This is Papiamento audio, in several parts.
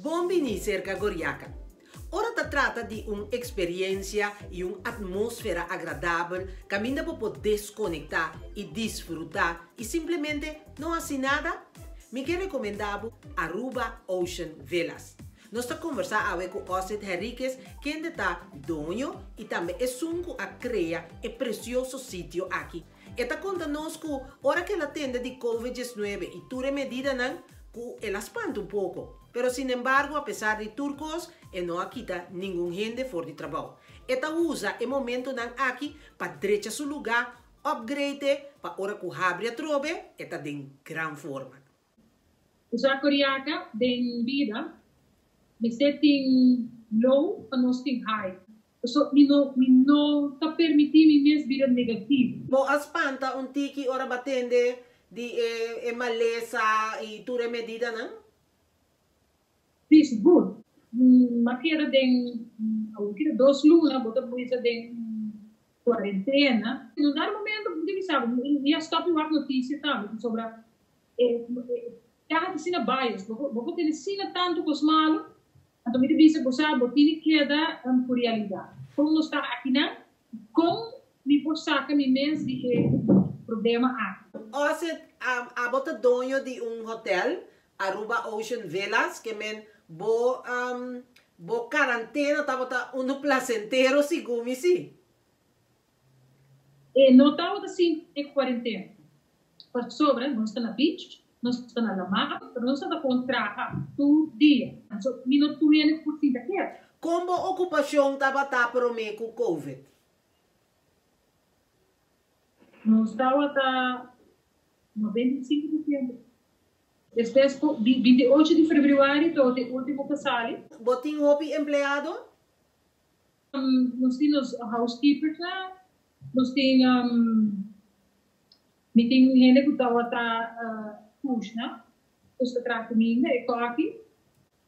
Bon bini serka Goriaka. Ora ta trata di un eksperensia i un atmósfera agradabel kaminda bo por deskonektá i disfrutá i simplemente no hasi nada, mi ke rekomendá bo Aruba Ocean Villas. Nos ta kombersá awe ku Osid Henriquez kende ta doño i tambe esun ku a krea e presioso sitio aki. E ta konta nos ku ora ku el a tende di Covid 19 i tur e medidanan ku el a spanta un poko. Pero sinembargo apesar di tur kos e no a kita ningun hende for di trabou. E ta usa e momentonan aki pa drecha su lugá, upgrade pa ora ku habri atrobe e ta den gran forma. Usa Coriaca den bida mester tin low pa nos tin high. Paso mi no mi no ta permiti mi mes bira negativo. Bo a spanta un tiki ora bo a tende di e e malesa y tur e medidanan? Si, sigur. Mi a keda den awor keda dos luna bo ta bisa den cuarentena. En un dado momento mi ta bisa bo mi a stop di wak noticia tambe pasobra E kaha ta asina bias, bo bo por tene asina tantu kos malu, anto mi ta bisa bo sa bo tini keda ku realidat. Kon nos ta akinan i kon mi por saka mi mes di e problema aki. Oset, abo ta doño di un hotel, Aruba Ocean Villas, ke men bo bo karantena tabata unu plasentero segun mi si. E no tabata sinti e kuarentena. Pasobra nos ta na beach, nos ta na lamar, pero nos tabata kon traha tur dia. So mi no tur hende por sinta ketu. Kon bo okupashon tabata promé ku Covid? Nos tabata 95%. Despues ku 28 di febrüari tabata e último ku a sali. Bo tin hopi empleado? Nos tin nos housekeepersnan, nos tin mi tin hende ku tabata kushna, nos ta traha kuminda, e kòki.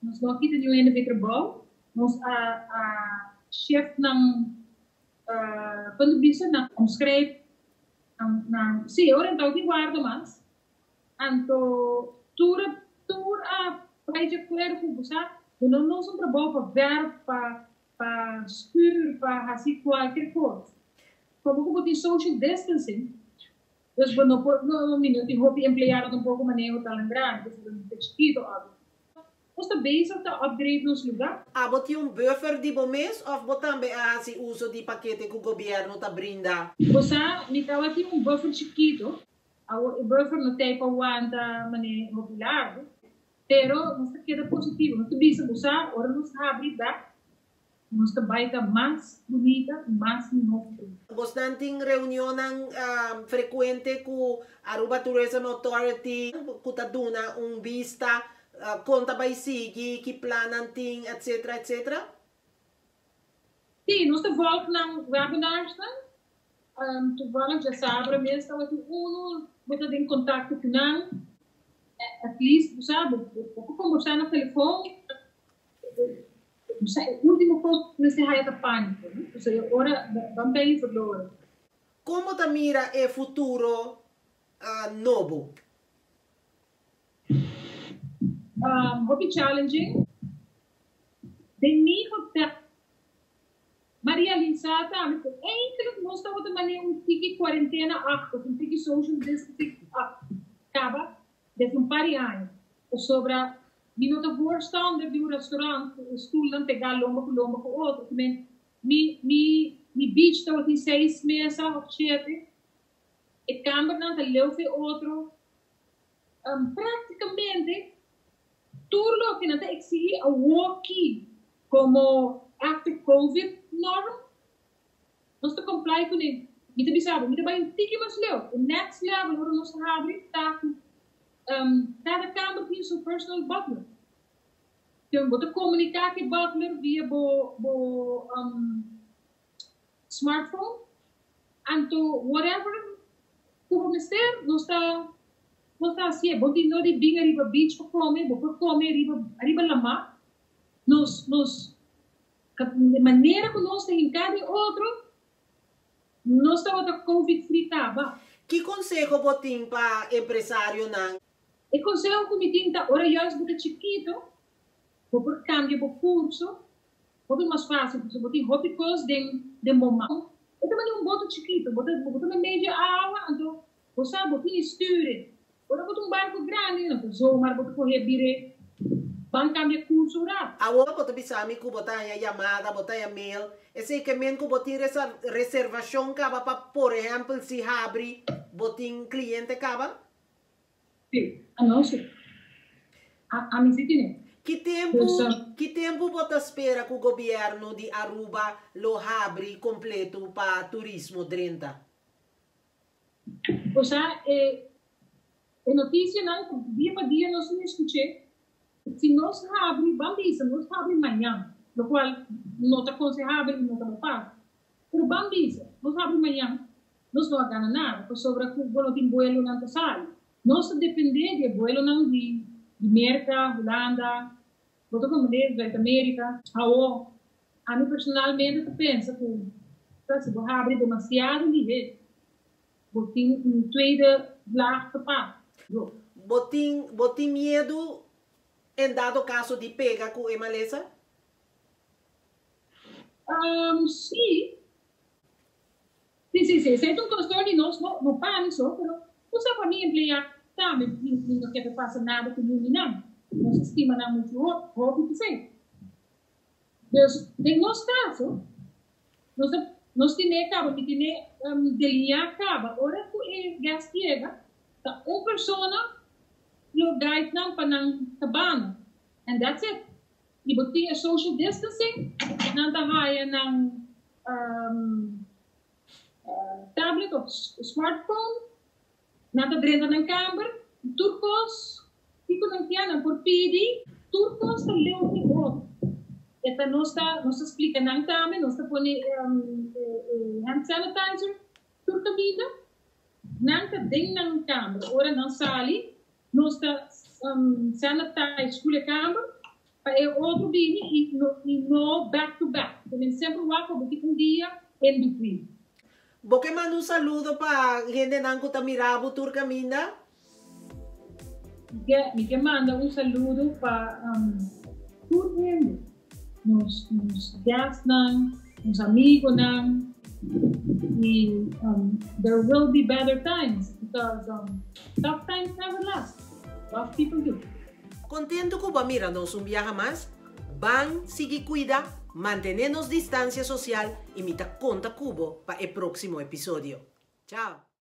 Nos no a kita niun hende pa e trabou, nos a a shift nan kon ta bisa nan omschrijf nan nan si e ora nan tabata tin guarda mas. Anto tur a tur a bai dje acuerdo cu bo sa duna nos un trabou pa verf, pa pa schuur, pa haci cualkier cos. Como cu bo tin social distancing, dus bo no por no mi no tin hopi empleado tampoco maneho talan grandi, pasobra nos ta chikito obvio. Nos ta bezig ta upgrade nos lugar. Abo tin un buffer di bo mes of bo tambe a haci uso di pakete cu gobierno ta brinda? Bo sa, mi tabatin un buffer chikito. Awor e buffer no t'ei pa wanta manera hopi largu, pero nos ta keda positivo. Nos ta bisa bo sa, ora nos habri bek, nos ta bai ta mas bunita i mas mihó ku promé. Bosnan tin reunionnan frekuente ku Aruba Tourism Authority ku ta duna un bista kon ta bai sigui, ki plannan tin, etcetera, etcetera? Sí, nos ta volg nan webinarsnan. Toevallig djasabra mes tabatin unu, bo ta den kontakto ku nan. At least, bo sa, bo por kombersá na telefon. Bo sa, e último kos ku mester haya ta pániko, no? Pasobra e ora ban bèn verloren. Kon bo ta mira e futuro nobo? Hopi challenging. Den mi hotel m'a realisá tambe ku eindelijk nos tabata manera un tiki kuarentena achter, un tiki social distancing achter kaba desde un par di aña. Pasobra mi no ta voorstander di un restaurant ku e stulnan pegá lomba ku lomba ku otro. Ku men mi mi mi beach tabatin seis mesa òf shete, e kambernan ta leu fe otro. Práktikamente tur loke nan ta eksigí awoki komo after covid norm, nos ta comply kuné. Mi ta bisa bo, mi ta bai un tiki mas leu. E next level ora nos ta habri ta ku kada kamber tin su personal butler. Bo ta komuniká ku e butler via bo bo smartphone anto whatever ku bo mester nos ta nos ta hasié. Bo tin no di bin ariba beach pa kome, bo por kome riba ariba lamá. Nos nos e manera ku nos ta hinká den otro nos tabata covid free kaba. Ki konseho bo tin pa empresarionan? E konseho ku mi tin ta ora juist bo ta chikito. Bo por kambia bo kurso hopi mas fásil, pasobra bo tin hopi kos den den bo man. E ta manera un boto chikitu, bo ta bo ta meimei di awa, anto bo sa bo tin sturing. Ora bo ta un barku grandi, no ta zomaar bo ta kohe bire ban kambia kurso rat. Awor bo ta bisa mi ku bo ta haña yamada, bo ta haña mail, esei ke men ku bo tin reservashon kaba pa por ehèmpel si habri bo tin kliente kaba? Sí, ano sí. Ami sí tine. Ki tempu, ki tempu bo ta spera ku gobièrnu di Aruba lo habri kompletu pa turismo drenta? Osea, e e notisianan ku dia pa dia nos tin skuch'é, si nos habri, ban bisa, nos habri mañan, lokual no ta konsehabel i no ta bo pas, pero ban bisa, nos habri mañan, nos no a gana nada, pasobra ku bo no tin buelonan ta sali. Nos ta dependé di e buelonan di di Merka, Hulanda, bo ta komprendé, Zuid Amerika. Awor, ami personalmente ta pensa ku ta si bo habri demasiado lihé, bo tin un tweede vlaag te pas. Bo tin bo tin miedu en dado kaso di pega ku e malesa? Sí. Sí, sí, sí. Esei ta un konsern di nos, no, no pa mi so, pero ku sa pa mi empleá tambe. Mi, mi no ke pa pasa nada ku niun di nan. Nos a stima nan muchu hopi p'esei. Dus, den nos kaso, nos a, nos tine kaba, mi tine delineá kaba, ora ku e guest yega, ta un persona lo guide nan pa nan kabana, and that's it. I bo tin e social distancing, nan ta haya nan tablet of smartphone, nan ta drenta nan kamber, tur kos kiko nan kia nan por pidi, tur kos ta leu di otro. E ta nos ta nos ta splika nan tambe, nos ta pone hand sanitizer tur kaminda, nan ta den nan kamber, ora nan sali Nos ta sanitize full e kamber pa e otro bini y y no back to back. Te men semper wak pa bo tin un dia in between. Bo ke manda un saludo pa hendenan ku ta mira bo tur kaminda? Mi ke manda un saludo pa tur hende, nos nos guestnan, nos amigonan y there will be better times because tough times never last, tough people do. Contento cu bo a mira nos un biaha mas, ban sigui cuida, mantene nos distancia social y mi ta conta cu bo pa e proximo episodio. Chao!